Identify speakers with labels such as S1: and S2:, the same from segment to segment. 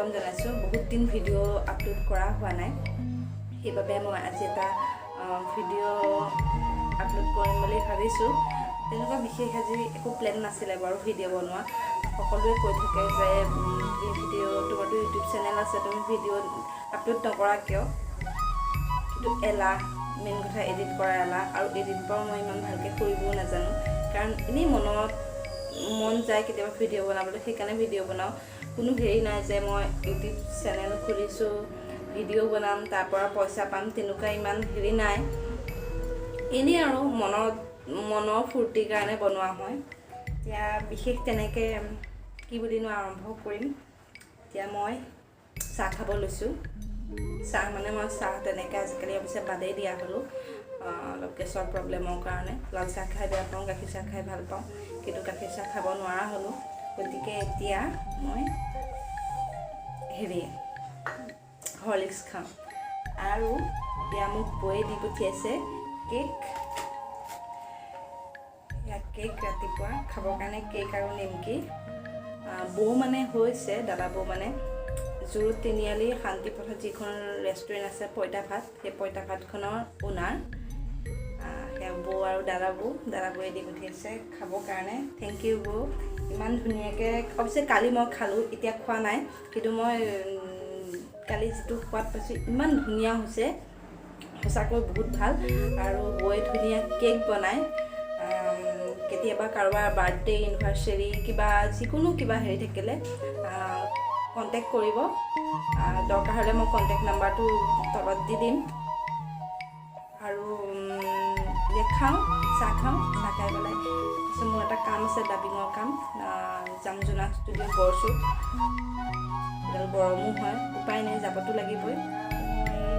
S1: Welcome জনাইছোঁ। বহুত দিন ভিডিঅ' আপলোড কৰা হোৱা নাই, সেইবাবে মই আজি এটা ভিডিঅ' আপলোড কৰিম বুলি ভাবিছোঁ। তেনেকুৱা বিশেষ আজি একো প্লেন নাছিলে বাৰু ভিডিঅ' বনোৱা। সকলোৱে কৈ থাকে যে তুমি ভিডিঅ', তোমাৰতো ইউটিউব চেনেল আছে, তুমি ভিডিঅ' আপলোড নকৰা কিয়? কিন্তু এলাহ, মেইন কথা এডিট কৰা এলাহ। আৰু এডিট বাৰু মই ইমান ভালকৈ কৰিবও নাজানো। কাৰণ এনেই মনত মন যায় কেতিয়াবা ভিডিঅ' বনাবলৈ, সেইকাৰণে ভিডিঅ' বনাওঁ। কোনো হেৰি নাই যে মই ইউটিউব চেনেল খুলিছোঁ, ভিডিঅ' বনাম, তাৰ পৰা পইচা পাম, তেনেকুৱা ইমান হেৰি নাই। এনেই আৰু মনৰ ফূৰ্তিৰ কাৰণে বনোৱা হয়। এতিয়া বিশেষ তেনেকৈ কি বুলিনো আৰম্ভ কৰিম? এতিয়া মই চাহ খাব লৈছোঁ। চাহ মানে মই চাহ তেনেকৈ আজিকালি অৱশ্যে বাদেই দিয়া হ'লোঁ, অলপ গেছৰ প্ৰব্লেমৰ কাৰণে। লাল চাহ খাই বেয়া পাওঁ, গাখীৰ চাহ খাই ভাল পাওঁ, কিন্তু গাখীৰ চাহ খাব নোৱাৰা হ'লোঁ। গতিকে এতিয়া মই হেৰি হৰলিক্স খাওঁ। আৰু এতিয়া মোক বৌয়ে দি পঠিয়াইছে কেক। এয়া কেক, ৰাতিপুৱা খাবৰ কাৰণে কেক আৰু নিমকি। বৌ মানে হৈছে দাদা বৌ, মানে জোৰত তিনিআলি শান্তি পথত যিখন ৰেষ্টুৰেণ্ট আছে পঁইতা ভাত, সেই পঁইতা ভাতখনৰ অ'নাৰ সেয়া বৌ আৰু দাদা বৌ। দাদা বৌয়ে দি পঠিয়াইছে খাবৰ কাৰণে। Thank U বৌ, ইমান ধুনীয়াকৈ। অৱশ্যে কালি মই খালোঁ, এতিয়া খোৱা নাই। কিন্তু মই কালি যিটো সোৱাদ পাইছোঁ, ইমান ধুনীয়া হৈছে, সঁচাকৈ বহুত ভাল। আৰু বৌয়ে ধুনীয়া কেক বনায়। কেতিয়াবা কাৰোবাৰ বাৰ্থডে, এনিভাৰ্চেৰী, কিবা যিকোনো কিবা হেৰি থাকিলে কণ্টেক্ট কৰিব। দৰকাৰ হ'লে মই কণ্টেক্ট নাম্বাৰটো তলত দি দিম। আৰু এতিয়া খাওঁ, চাহ খাওঁ। চাহ খাই পেলাই তাৰপিছত মোৰ এটা কাম আছে, ডাবিঙৰ কাম। যাম জোনাক ষ্টুডিঅ', গড়চুক। এডাল গৰমো হয়, উপায় নাই, যাবতো লাগিবই।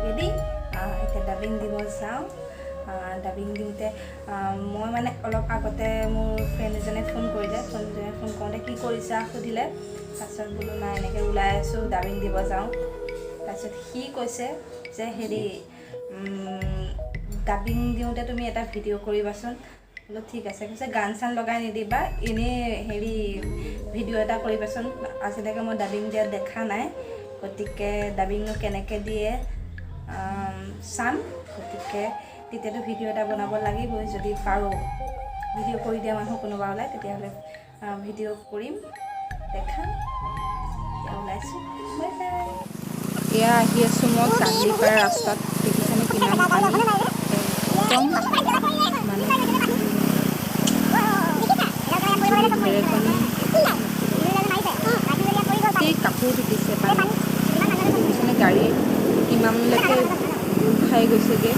S1: ৰেডি, এতিয়া ডাবিং দিব যাওঁ। ডাবিং দিওঁতে মই মানে অলপ আগতে মোৰ ফ্ৰেণ্ড এজনে ফোন কৰিলে। ফ্ৰেণ্ডজনে ফোন কৰোঁতে কি কৰিছা সুধিলে। তাৰপিছত বোলো নাই, এনেকৈ ওলাই আছোঁ, ডাবিং দিব যাওঁ। তাৰপিছত সি কৈছে যে হেৰি, ডাবিং দিওঁতে তুমি এটা ভিডিঅ' কৰিবাচোন। বোলো ঠিক আছে। কৈছে গান চান লগাই নিদিবা, এনেই হেৰি ভিডিঅ' এটা কৰিবাচোন। আজিলৈকে মই ডাবিং দিয়া দেখা নাই, গতিকে ডাবিংনো কেনেকৈ দিয়ে চাম। গতিকে তেতিয়াতো ভিডিঅ' এটা বনাব লাগিবই। যদি পাৰোঁ, ভিডিঅ' কৰি দিয়া মানুহ কোনোবা ওলায়, তেতিয়াহ'লে ভিডিঅ' কৰিম, দেখাম। এতিয়া ওলাইছোঁ, বাই বাই। এয়া আহি আছোঁ মই কান্দিপাৰ ৰাস্তাত। দেখিছেনে কিমান পানী একদম, মানে ঢেৰেকনি, গোটেই কাপোৰ তিতিছে পানী। দেখিছেনে গাড়ী কিমানলৈকে ডুব খাই গৈছেগৈ?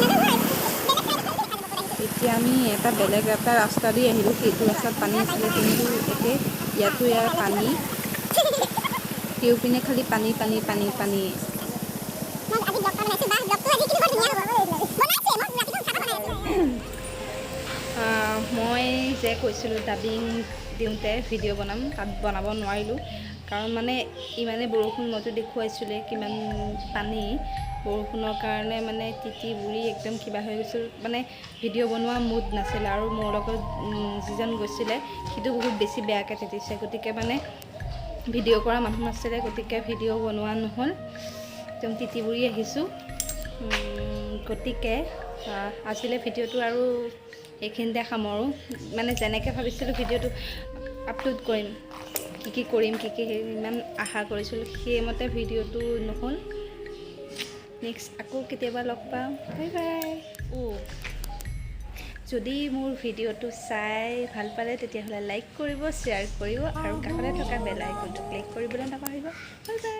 S1: এতিয়া আমি এটা বেলেগ এটা ৰাস্তা দি আহিলোঁ। সেইটো ৰাস্তাত পানী আছিলে, কিন্তু একে ইয়াতো ইয়াৰ পানী। কেওপিনে খালি পানী, পানী, পানী, পানী।
S2: মই আজি ব্লগ বনাইছোঁ বা ব্লগটো আজি কিন্তু বৰ ধুনীয়া হ'ব। বনাইছে, মই ৰাতিপুৱা উঠাৰ পৰা বনাই আছোঁ।
S1: মই যে কৈছিলোঁ ডাবিং দিওঁতে ভিডিঅ' বনাম, তাত বনাব নোৱাৰিলোঁ। কাৰণ মানে ইমানেই বৰষুণ, মইতো দেখুৱাইছিলোঁ কিমান পানী। বৰষুণৰ কাৰণে মানে তিতি বুৰি একদম কিবা হৈ গৈছিল, মানে ভিডিঅ' বনোৱা মুড নাছিলে। আৰু মোৰ লগত যিজন গৈছিলে, সিটো বহুত বেছি বেয়াকৈ তিতিছে। গতিকে মানে ভিডিঅ' কৰা মানুহ নাছিলে, গতিকে ভিডিঅ' বনোৱা নহ'ল। একদম তিতি বুৰি আহিছোঁ। গতিকে আজিলৈ ভিডিঅ'টো আৰু এইখিনিতে সামৰোঁ। মানে যেনেকৈ ভাবিছিলোঁ ভিডিঅ'টো আপলোড কৰিম, কি কি কৰিম, কি কি হেৰি ইমান আশা কৰিছিলোঁ, সেইমতে ভিডিঅ'টো নহ'ল। নেক্সট আকৌ কেতিয়াবা লগ পাম। Bye bye. অ' যদি মোৰ ভিডিঅ'টো চাই ভাল পালে, তেতিয়াহ'লে লাইক কৰিব, শ্বেয়াৰ কৰিব আৰু কাষতে থকা বেল আইকনটো ক্লিক কৰিবলৈ নাপাহৰিব। Bye bye.